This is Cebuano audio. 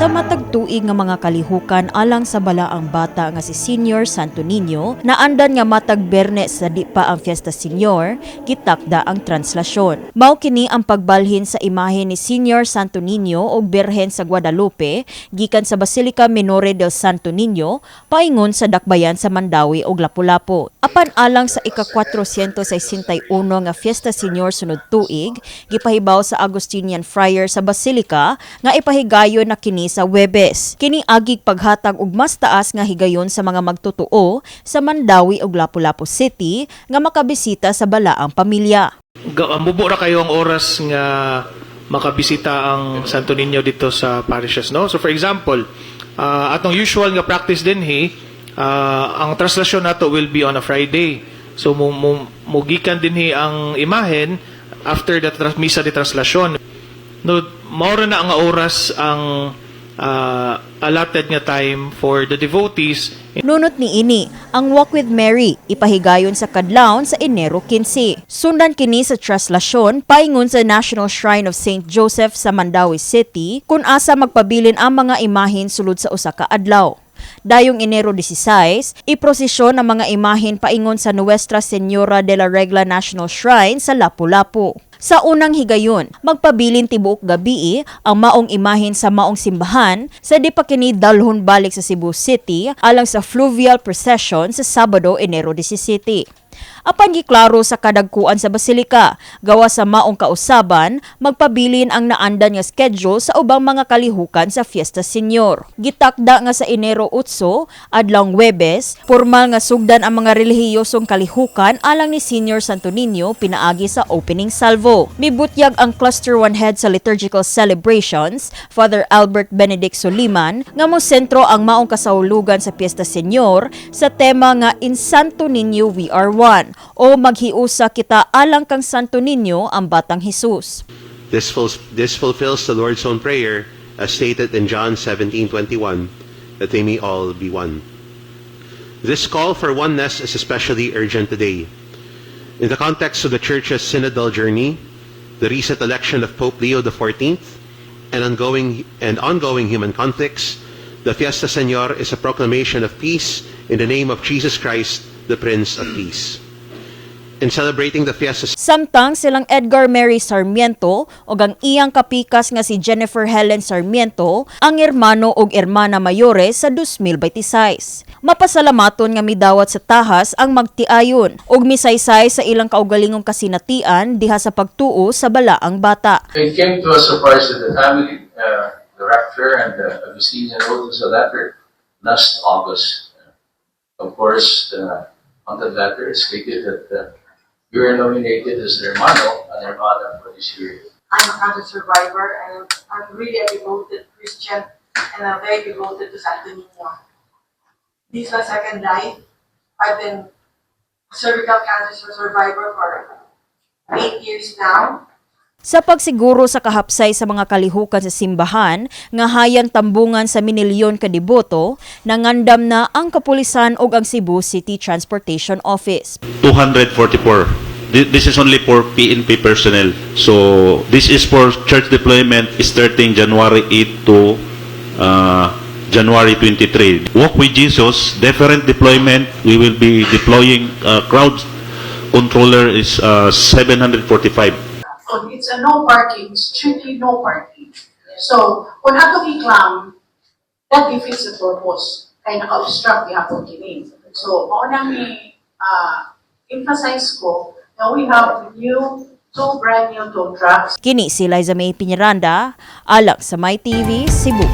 Sa matag tuig nga mga kalihukan alang sa balaang bata nga si Senior Santo Niño, naandan nga matag Bernes sa di pa ang Fiesta Senior, gitakda ang translasyon. Mao kini ang pagbalhin sa imahe ni Senior Santo Niño og Birhen sa Guadalupe gikan sa Basilica Minore del Santo Niño paingon sa dakbayan sa Mandaue og Lapu-Lapu. Apan alang sa ika-461 nga Fiesta Senior sunod tuig, gipahibaw sa Agustinian Friar sa Basilica nga ipahigayon na kini sa Webes. Kini agig paghatag og mas taas nga higayon sa mga magtotoo sa Mandaue ug Lapu-Lapu City nga makabisita sa balaang pamilya. Mubo ra kayo ang oras nga makabisita ang Santo Niño dito sa parishes, no? So for example, atong usual nga practice dinhi, ang traslasyon nato will be on a Friday. So mugikan dinhi ang imahen after the misa de traslasyon. No, mao ra na ang oras ang allotted nga time for the devotees. Nunot ni ini, ang Walk with Mary ipahigayon sa kadlawon sa Enero 15. Sundan kini sa traslasyon paingon sa National Shrine of St. Joseph sa Mandaue City kung asa magpabilin ang mga imahen sulod sa usa ka adlaw. Dayong Enero 16, iprosesyon ang mga imahen paingon sa Nuestra Señora de la Regla National Shrine sa Lapu-Lapu. Sa unang higayon, magpabilin tibuok gabi ang maong imahen sa maong simbahan sa di pa kini dalhon balik sa Cebu City alang sa fluvial procession sa Sabado, Enero 17. Apan giklaro sa kadagkuan sa basilika, gawa sa maong kausaban, magpabilin ang naandan nga schedule sa ubang mga kalihukan sa Fiesta Senior. Gitakda nga sa Enero 8, adlawng Webes, formal nga sugdan ang mga relihiyosong kalihukan alang ni Senior Santo Niño pinaagi sa opening salvo. Mibutyag ang Cluster 1 head sa liturgical celebrations, Father Albert Benedict Soliman, nga mo sentro ang maong kasahulugan sa Fiesta Senior sa tema nga "In Santo Niño We Are One" o maghiusa kita alang kang Santo Niño ang Batang Jesus. This fulfills the Lord's own prayer, as stated in John 17:21, that they may all be one. This call for oneness is especially urgent today. In the context of the Church's synodal journey, the recent election of Pope Leo XIV, and ongoing human conflicts, the Fiesta Señor is a proclamation of peace in the name of Jesus Christ, the Prince of Peace. In celebrating the Fiesta Samtang silang Edgar Mary Sarmiento ug ang iyang kapikas nga si Jennifer Helen Sarmiento ang hermano ug hermana mayores sa 2026. Mapasalamaton nga midawat sa tahas ang magtiayon ug misaysay sa ilang kaugalingong kasinatian diha sa pagtuo sa balaang bata. It came to a surprise to the family. The rector and the Augustinian wrote us a letter last August. Of course, on the letter it stated that you were nominated as hermano and hermana for this year. I'm a cancer survivor and I'm really a devoted Christian and I'm very devoted to Santo Niño. This is my second life. I've been a cervical cancer survivor for 8 years now. Sa pagsiguro sa kahapsay sa mga kalihukan sa simbahan nga hayan tambungan sa minilyon ka deboto, nangandam na ang kapulisan ug ang Cebu City Transportation Office. 244. This is only for PNP personnel. So this is for church deployment starting January 8 to January 23. Walk with Jesus, different deployment. We will be deploying crowd controller is 745. So it's a no parking, strictly no parking. So, kung atong i-clamp, that defeats the purpose. Kay naka-obstruct gihapon kini. So, mao nang i-emphasize ko na we have two brand new tow trucks. Kini si Liza May Piñaranda, alang sa My TV, Cebu.